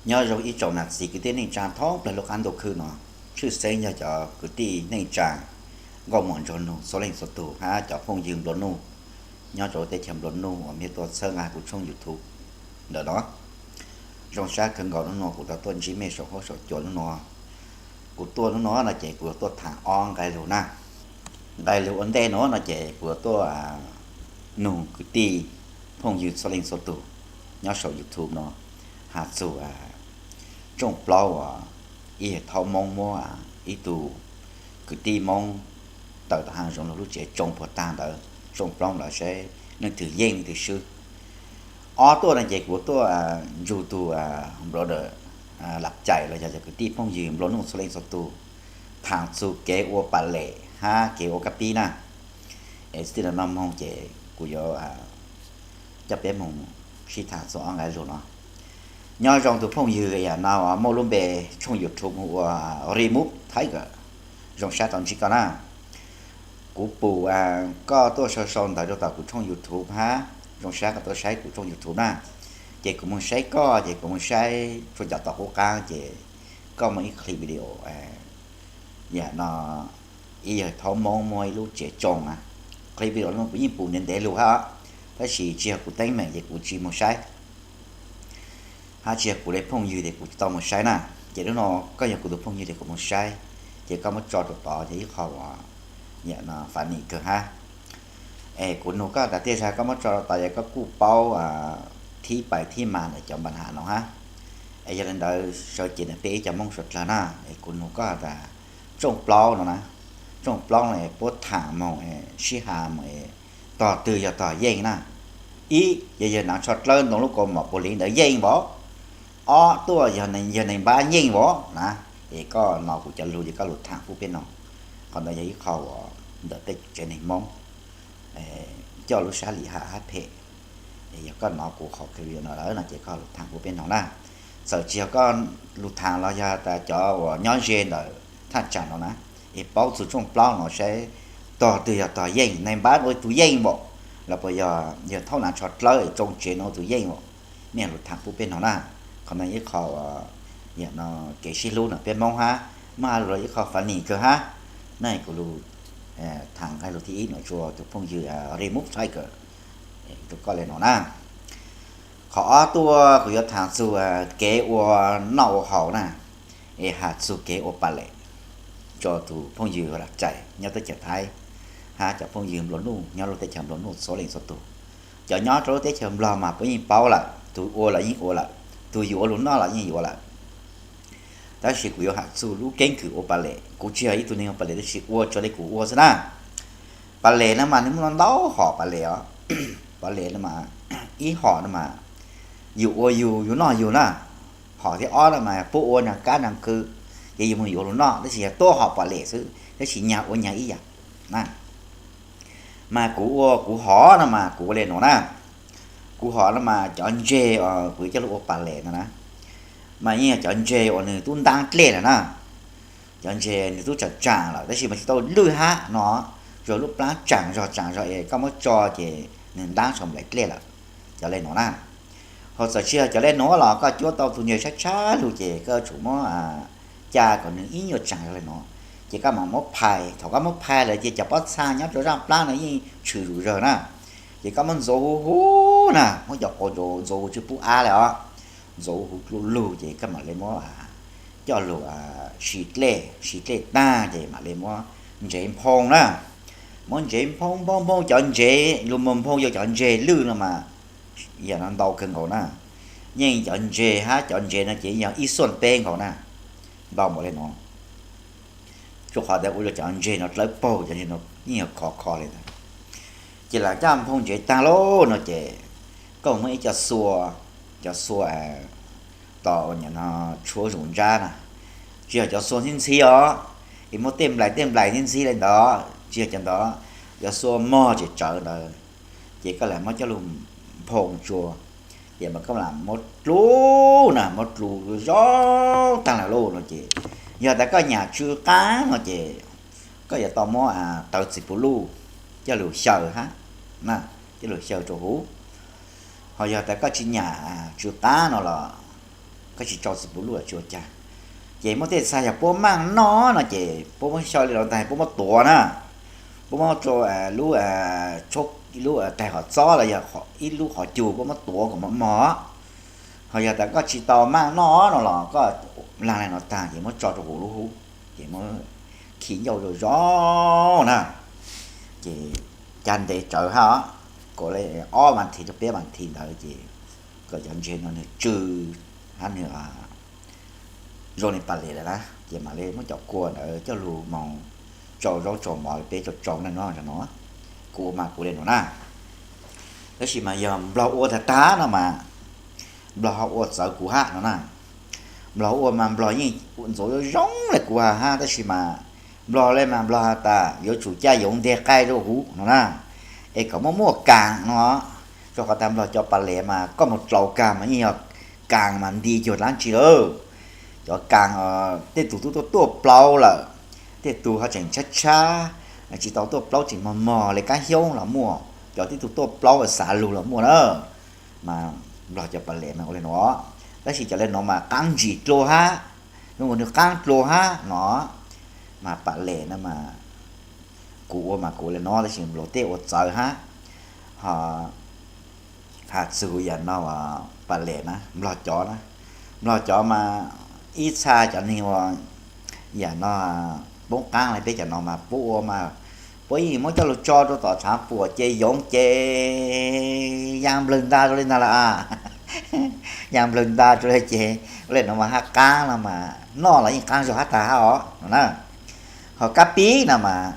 Nyob zoo ib tsoom nam txiv kwv tij neej tsaa thoob plawg lub qaab ntuj khwb no, tshwj xeeb yog cov kwv tij neej tsaa nkauj muam nraug nug txhua leej txhua tug hab cov phooj ywg nplua nuj nyob rau lub teb chaws nplua nuj uas mej tuaj txhawb nqa kuv tshooj YouTube ntawm no. Zoo sab kawg nkaus hnub no kuv tau tuaj ntsib mej saum huab saum cua hnub no. Kuv tuaj hnub no no ces kuv yuav tuaj thaam ob nqai lug na. Nqai lug ua ntej no no ces kuv yuav tuaj nug kwv tij phooj ywg txhua leej txhua tug nyob saum YouTube no has txug tshooj plaub uas ib yawg thaub Moob muab ib tug kwv tij Moob tawm tom hav zoov lug lub tsev tsoo puag tag ntawd, tshooj plaub ntawd saib leej twg yeej leej twg swb. Ob tuaj no ces kuv tuaj nrug tug brother Lam Cais los yog cov kwv tij phooj ywg nplua nuj txhua leej txhua tug thaam txug kev ua pas lem hab kev ua kab pib na. Es txij no moog ces kuv yuav coj peb moog sib thaam txug ob nqai lug no. Nyob zoo tug phooj ywg yam no muaj lub npe tshooj YouTube hu ua Remove Tiger, zoo sab tau ntsib koj na. Kuv pum koj tuaj sau sau ntawv rau tom kuv tshooj YouTube hab, zoo sab koj tuaj saib kuv tshooj YouTube na. Ces kuv moog saib koj ces kuv moog saib tsua cov tom qub qaab ces koj muaj ib clip video yam no ib yawg thaub Moob muab ib lub tsev tsoo na. Clip video no kuv yeej pum ntev ntev lug hab, tab sis tsis yog kuv teeb meem ces kuv tsis moog saib, hab tsis yog kuv le phooj ywg ces kuv tsis tau moog saib na. Ces hnub no koj yog kuv tug phooj ywg ces kuv moog saib, ces koj muab tso rau tod yog ib qho uas yam no funny kawg hab. Es kuv nug koj tas tej zag koj muab tso rau tod yog koj kuj paub thib pais thib mas ntawm cov npa has no hab. Es yog le ntawd sawv cev ntawm peb ib co Moob suav dlawg na, es kuv nug koj tas tshooj plaub no na, tshooj plaub no puab thaam moog sib has moog tog twg yog tog yeej na. Ib, yog yawg Naav Tsho Dlawb ntoo lub kaus mom puag liv ntawd yeej npaum, ob tuaj yog yawg Neeg Npab yeej npaum na. Es koj no kuv cov lug ces koj lug thaam pub peb noog. Qhov ntawd yog ib qho uas ntawm peb tsev neeg Moob coj lub sab lim ham hab phem. Yog koj nov kuv qhov clip no lawm no ces koj lug thaam pub peb noog na. Txawm tsis yog koj lug thaam los yog tas cov uas nyob ze ntawm thaj tsam no na, es paub txug tshooj plaub no saib tog twg yog tog yeej, Neeg Npab ua tug yeej npaum, los puas yog yawg thaub Naav Tsho Dlawb tsoo tsev no ua tug yeej npaum, mej lug thaam pub peb noog na. Qhov no ib qho yam no kev sib hlub ntawm peb Moob hab, muaj ha lug ib qho funny kawg hab. Na kuv lug thaam nqai lug thib ib no rua tug phooj ywg Remove Tiger rua koj le no na. Qhov ob tuaj kuv yuav thaam txug kev ua noj ua haus na, es has txug kev ua pas lem rua tug phooj ywg Lam Cais nyob teb chaws Thaib, hab cov phooj ywg nplua nuj nyob lub teb chaws nplua nuj txhua leej txhua tug. Cov nyob rau lub teb chaws Nplog mas puab yeej paub lawm, tug ua los yeej ua lawm, tug yug ua lug noj los yeej yug ua lawm. Tab sis kuv yuav has txug lub keeb kwm ua pas lem, kuv tsis yog ib tug neeg ua pas lem tab sis ua tsuas le kuv ua xwb na. Pas lem no mas nwg muaj ntau hom pas lem os. Pas lem no mas ib hom no mas yus ua yus, yus noj yus na. Hom thib ob no mas puab ua nraag kab nraag kws, ces yus moog yus ua lug noj, tab sis yog tuab hom pas lem xwb, tab sis nyag ua nyag ib yam na. Mas kuv ua kuv hom no mas kuv ua le nuav na. Kuv hom no mas cov ntseg kuv yuav coj lug ua pas lem no na, mas yeej yog cov ntseg uas nwg tub ntaab dlej lawm na. Cov ntseg nwg tub tsaam tsaam lawm tab sis mas tsis tau lwj hab no, zog lub plaab tsaam zog tsaam zog es koj muab tso ces nwg ntaab sau nplaim dlej lawm. Cov le nuav na, ho txawm tsis yog cov le nuav los koj cuab tau tug ntseg tshab tshab lug ces koj yuav tsum muab ca kom nwg ib nyuag tsaam zog le nuav, ces koj mam muab phais. Thaum koj muab phais lawm ces cov pob txha nyob rau zaaj plaab no yeej tshwm zug zawg na, ces koj muab ntxuav huv huv na, muab cov qau ntxuav huv tsi pub ab le os, ntxuav huv huv dlub lug ces koj mam le muab coj lug si dlej, si dlej taag ces mam le muab ntsev nphoo na. Muab ntsev nphoo nphoo nphoo cov ntseg lug moog nphoo yuav cov ntseg lwj no mas yam no ntau kawg nkaus na. Yeej cov ntseg hab cov ntseg no ces yog ib xuaj peb nkaus na, ntau npaum le nuav. Rua qhov tas ua rua cov ntseg no dlawb paug, cov ntseg no yeej yog khov kho le ntawd. Ces lam coj nphoo ntsev taag lauj no ces koj muab ib co xua, cov xua tos ua nyuam no tshuab zug ntsab na, tsis yog cov xua ntxhib ntxhib os, es muab tej nplais tej nplais ntxhib ntxhib le ntawd, tsis yog cov ntawd, cov xua mog tsem tsawv ntawd, ces koj lam muab coj lug nphoo tsua, ces mas koj lam muab dlub na, muab dlub zoo taag lawm lauj no ces, yog tas koj nyam tsw qaab no ces koj yuav tau muab tawv txiv puv luj coj lug xyaw hab, coj lug xyaw rua huv. Ho yog tas koj tsis nyam tsw qaab no los koj tsis tso txiv puv luj los tsis ua cas. Ces muaj tej txha yog puab maaj noj no ces puab muab xyaw li no tag puab muab tuav na, puab muab rau lub, lub taig qhov txob los yog ib lub qhov cub puab muab tuav kom mos mos. Ho yog tas koj tsis tau maaj noj no los koj laag li no tag ces muab tso rau huv lub hub, ces muab khi ncauj zoo zoo na, ces cag ntev tsawv hab os, kaum li ob vas thiv rau peb vas thiv ntawd ces kom cov ntseg no nwg tsw hab nwg zoo li pas lem lawm na, ces mam li muab cov kua ntawd coj lug moog tsau zaub tsau mov li peb tsau tsau na no. Kuv ua mas kuv ua li no na. Tab sis mas yog nplog ua tag tag no mas nplog ho ua txawv kuv hab no na. Nplog ua mas nplog yeej ntxuav zoo zoo le kuv hab, tab sis mas nplog le mas nplog has tas yuav tsum caj yoov nteg qaij rau huv no na, es kom muaj muaj kaas no. Rau qhov tas nplog cov pas lem mas koj moog dlaus kag mas yeej yog kaas mas nti cuag dlaab tsi lawm. Cov kaas tej tug tub tuaj tuaj plaub lawm, tej tug ho tseem tshab tshab, tsis tau tuaj plaub tseem mog mog le kaab xyoob los muaj, cov tej tug tuaj plaub xav lug los muaj na. Mas nplog cov pas lem mas ua le nuav, tab sis cov le nuav mas qaab ntsis dlua hab, zoo nkaus nwg qaab dlua hab no. Mas pas lem no mas kuv ua mas kuv ua le nuav tab sis nplog tej ua txawv hab. Ho has txug yam no pas lem na, nplog cov na, nplog cov mas ib txha cov neeg ua yam no poob qaab le peb cov no mas puab ua mas puab yeej muab coj lug tso rau tom tshaav puam ces yoov ces yaa nplawg nta rau le ntag lawm a. Yaa nplawg nta rau le ces ua le nuav mas hab qaab no mas noj los yeej qaab zog hab tag hab os no na. Ho kab pib no mas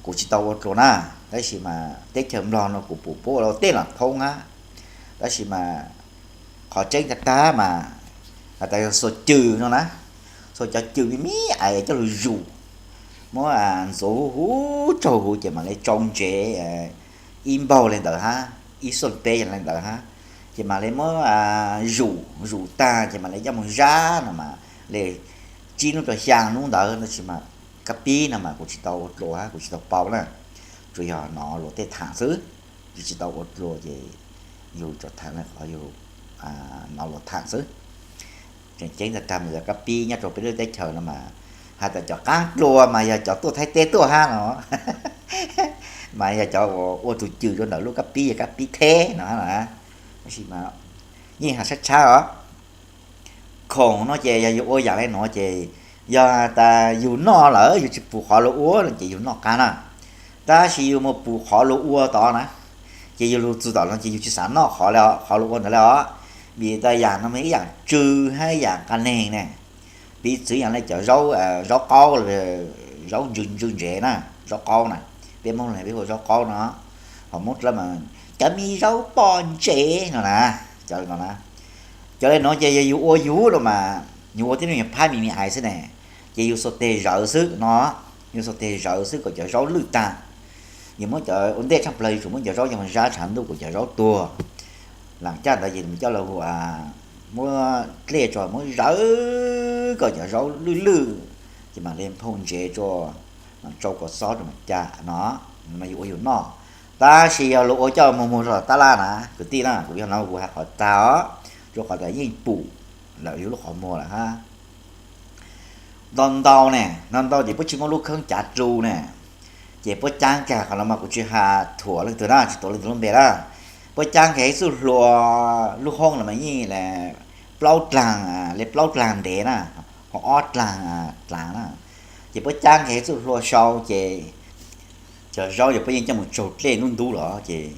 kuv tsis tau ua dlua na, tab sis mas teb chaws nplog no kuv pum puab ua tej los thoob hab, tab sis mas qhov tseeb tag tag mas has tas yog xuas cws no na, xuas cov cws me me ais coj lug zus, muab ntxuav huv huv tsaug huv ces mam le tsau ntsev ib npaug le ntawd hab, ib xuaj peb le ntawd hab, ces mam le muab zus zus tag ces mam le coj moog zab no mas le tsib nub rau xyaa nub ntawd, tab sis mas kab pib no mas kuv tsis tau ua dlua hab kuv tsis tau paub na, tsuas yog nov luag tej thaam xwb, yus tsis tau ua dlua ces yus tsuas thaam le qhov yus nov luag thaam xwb. Tseem ceeb tag tag mas yog kab pib nyob rau peb lub teb chaws no mas has tas cov qaab dlua mas yog cov tuaj Thaib teb tuaj hab no, mas yog cov ua tug cws rau ntawm lub kab pib yog kab pib theb no hab. Tab sis mas yeej has tshab tshab os. Khoom no ces yog yus ua yaam le nuav ces yog tas yus noj lawm yus tsis pum qhov luag ua no ces yus noj qaab na, tab sis yus mus pum qhov luag ua tod na, ces yus lug txug tom no ces yus tsis xav noj qhov, qhov luag ua ntawd le os. Vim tas yaam no mas ib yaam tsw hab ib yaam qas neeg ne. Piv txwv yaam le cov zaub qaub, zaub ntsw ntsw ntsev na, zaub qaub na, peb Moob Dlawb peb hu ua zaub qaub no, ho Moob Dlawb mas cov me zaub poj ntsev no na, cov no na. Cov le nuav ces yog yus ua yus no mas yus ua tib neeg yus phab me me ais xwb ne, ces yus xuas teg zawv xwb no, yus xuas teg zawv xwb kom cov zaub lwj tag. Yus muab cov ua ntej tshaj plawg yus tsum muab cov zaub coj mus zab tshav ntuj kom cov zaub tuag. Laam caj ntawd ces nws coj lug muab dlej tso muab zawv kom cov zaub lwj lwj, ces mam le phauj ntsev tso, mam tsau kom xob rau mam cam no, no yus ua yus noj. Tab sis yog luag ua coj muag muag rau tom tab laj na kwv tij na, kuv yog no kuv has qhov tag os, rau qhov tas yeej pum lawm yus lub qhov muag lawm hab. Ntau ntau ne, ntau ntau ces puab tsis muaj lub kheeb cav dlu ne, ces puab caab kag qhov no mas kuv tsis has thuam leej twg na, tsis tuav leej twg lub npe na. Puab caab kag ib txuj hlua, lub hoob no mas yeej plaub dlaag, le plaub dlaag ntev na, ho ob dlaag dlaag na. Ces puab caab kag ib txuj hlua sau ces cov zaub yog puab yeej coj mus tsaug dlej ntub ntub los ces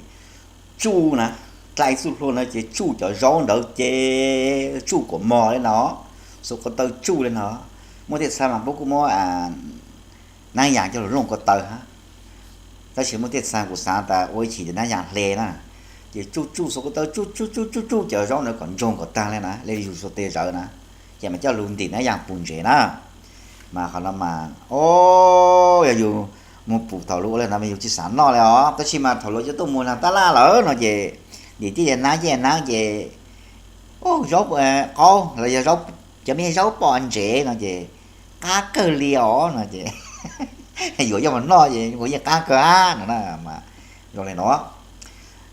tsuj na, dlai ib txuj hlua na ces tsuj cov zaub ntawd ces tsuj kom mog le no, xuas ko taw tsuj le no. Muaj tej txha mas puab kuj muab naab yaas coj lug looj ko taw hab. Tab sis muaj tej txha kuv xaav tas ua ib chim ces naab yaas hle na, ces tsuj tsuj xuas ko taw tsuj tsuj tsuj tsuj tsuj cov zaub ntawd kom ntsoog kom taag le na, le yus xuas teg zawv na, ces mas coj lug ntim naab yaas pum ntsev na. Mas qhov no mas, o, yog yus mus pum thaum luag ua le no mas yus tsis xav noj le os. Tab sis mas thaum luag coj tuaj muag naag tab laj lawm no ces ntim tij naab ces naab ces, o, zaub qaub los yog cov me zaub poj ntsev no ces qab kawg li os no ces yuav coj mus noj ces kuj yeej qab kawg hab no na. Mas zoo le no,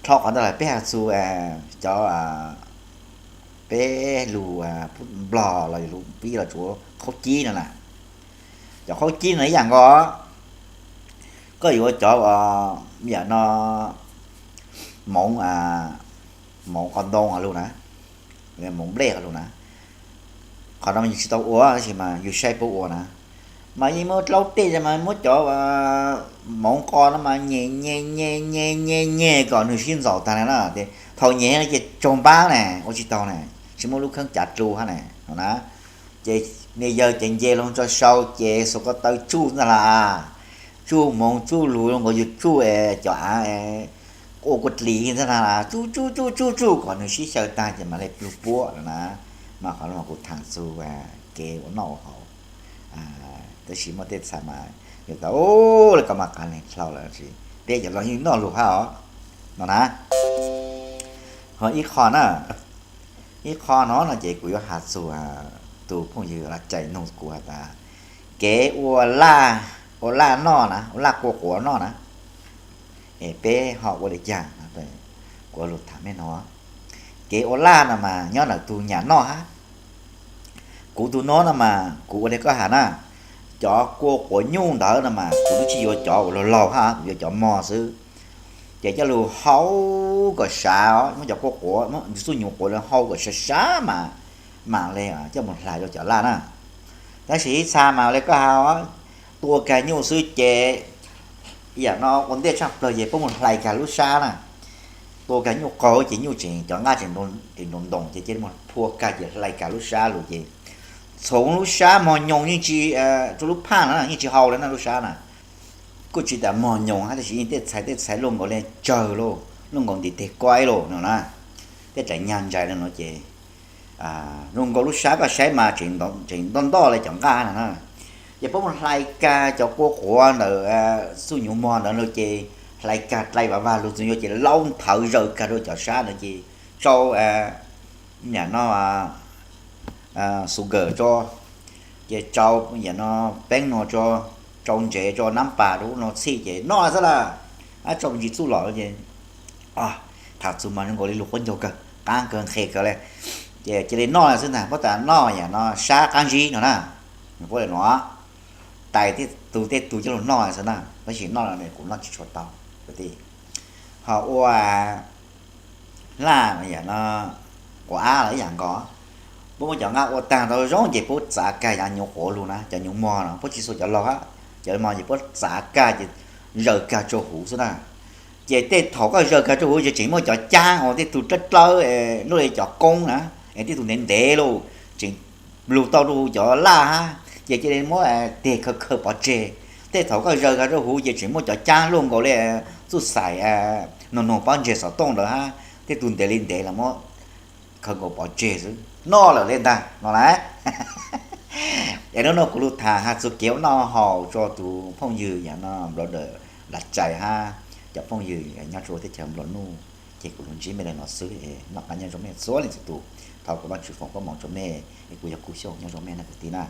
dhau qhov ntawd lawm peb has txug cov Peb lug Nplog los yog lug pib los tsuav qhaub cib no na. Cov qhaub cib no ib yam nkaus, koj yuav cov yam no, moov, moov qos ntoo lug na, moov nplej lug na. Qhov no mas yus tsis tau ua tab sis mas yus saib puab ua na, mas yeej muab dlaub tej mas muab cov moov qos no mas nyem nyem nyem nyem nyem nyem kom nws sib ntxaus tag na. Thaum nyem ces tsaug npab ne, ua tsis tau ne, tsis muaj lub kheeb cav dlu hab ne no na. Ces niag yawg ces nce loo tso sau ces xuas ko taw tsuj ntag las, tsuj moov tsuj lug zoo nkaus yus tsuj cov av ua kua dlis ntag las, tsuj tsuj tsuj tsuj tsuj kom nws sib xyaw tag ces mam li plug puab no na. Mas qhov no kuv thaam txug kev ua noj ua haus, tab sis muaj tej txhais mas yus tas, lawv koj mas qav neeg dlhau lawm, peb cov laus yeej noj lug hab os no na. Ho ib qho na, ib qho no no ces kuv yuav has txug tus phooj ywg Laj Cai nug kuv has tas, kev ua laj, ua laj noj na, ua laj kua quav noj na, es peb ho ua li cas? Kuv lug tham mej no, kev ua laj no mas nyob ntawm tug nyam noj hab. Kuv tug no no mas kuv ua li koj has na, cov kua quav nyuj ntawd no mas kuv twb tsis yuav cov uas laug laug hab, kuv yuav cov mog xwb. Ces coj lug hau kom sav, muab cov kua quav, txuj nyuv quav lug hau kom sav sav mas mam li coj mus hlais rau cov laj na. Tab sis ib txha mas li koj has, tua kag nyuj xwb ces yam no ua ntej tshaj plawg ces puab mus hlais kag lub sab na. Tua kag nyuj qaug ces nyuj tseem cov nqaj tseem ntoo ntoo ces cia li mus phua kag ces hlais kag lub sab lug ces txhoov lub sab mog nyoos yeej tsis, rua lub phaj no yeej tsis hau li na lub sab na. Kuj tsis tas mog nyoos hab tab sis yeej tej txhais tej txhais luaj nkaus li tsawg lauj, luaj nkaus ntiv teg kuaib lauj no na. Tej tsaim nyag ntsais no ces zoo nkaus lub sab koj saib mas tseem ntoj ntoj li cov nqaj no na. Ces puab mus hlais kag cov kua quav ntawm txuj nyuv mog ntawd lug ces hlais kag dlai vam vag lug txug yuav ces laub nthawv zaws kag rau cov sab ntawd ces tsau, yam no, sugar tso, ces tsau yam no peeb no tso, tsau ntsev tso, nab pas rau ub no txhij ces noj xwb lawm. Ab tsau ntsis txuj lom ces tham txug mas zoo nkaus li lug quab ncaug kawg, qaab kawg nqhe kawg li. Ces cia li noj xwb ntag, puab tas noj yam no sab qab ntsib no na. Puab li no, tais tej tug tej tug coj lug noj xwb na, tab sis noj no kuv noj tsis tshua tau. Ho ua laj yam no quav ab los ib yam nkaus, puab muab cov nqaj ua tag tau zoo ces puab txav kag cov nyuv quav lug na, cov nyuv mog no puab tsis xuas cov laug hab, cov mog ces puab txav kag ces zaws kag rau huv xwb na. Ces tej thaum koj zaws kag rau huv ces tseem muaj cov cab uas tej tug dlawb dlawb luaj li cov koob na, es tej tug ntev ntev lauj, tseem lug tau rau cov laj hab ces cia li muab teg khaws khaws pov tseg. Tej thaum koj zaws kag rau huv ces tseem muaj cov cab luaj nkaus li txuj xais noog noog pob ntseg xov tooj ntawd hab, tej tug ntev li ntev los muab khaws nkaus pov tseg xwb, noj lawm li ntag no na. Es hnub no kuv lug tham has txug kev ua noj haus rua tus phooj ywg yam no nplog dawm Lav Tsais hab cov phooj ywg nyob rua teb chaws Nplog Nuj, ces kuv lug ntsib mej le no xwb es noj qab nyob zoo mej txhua leej txhua tus. Thov kuv Vaajtswv foom koob moov rua mej es kuv yog Kub Xyooj, nyob zoo mej na kwv tij na.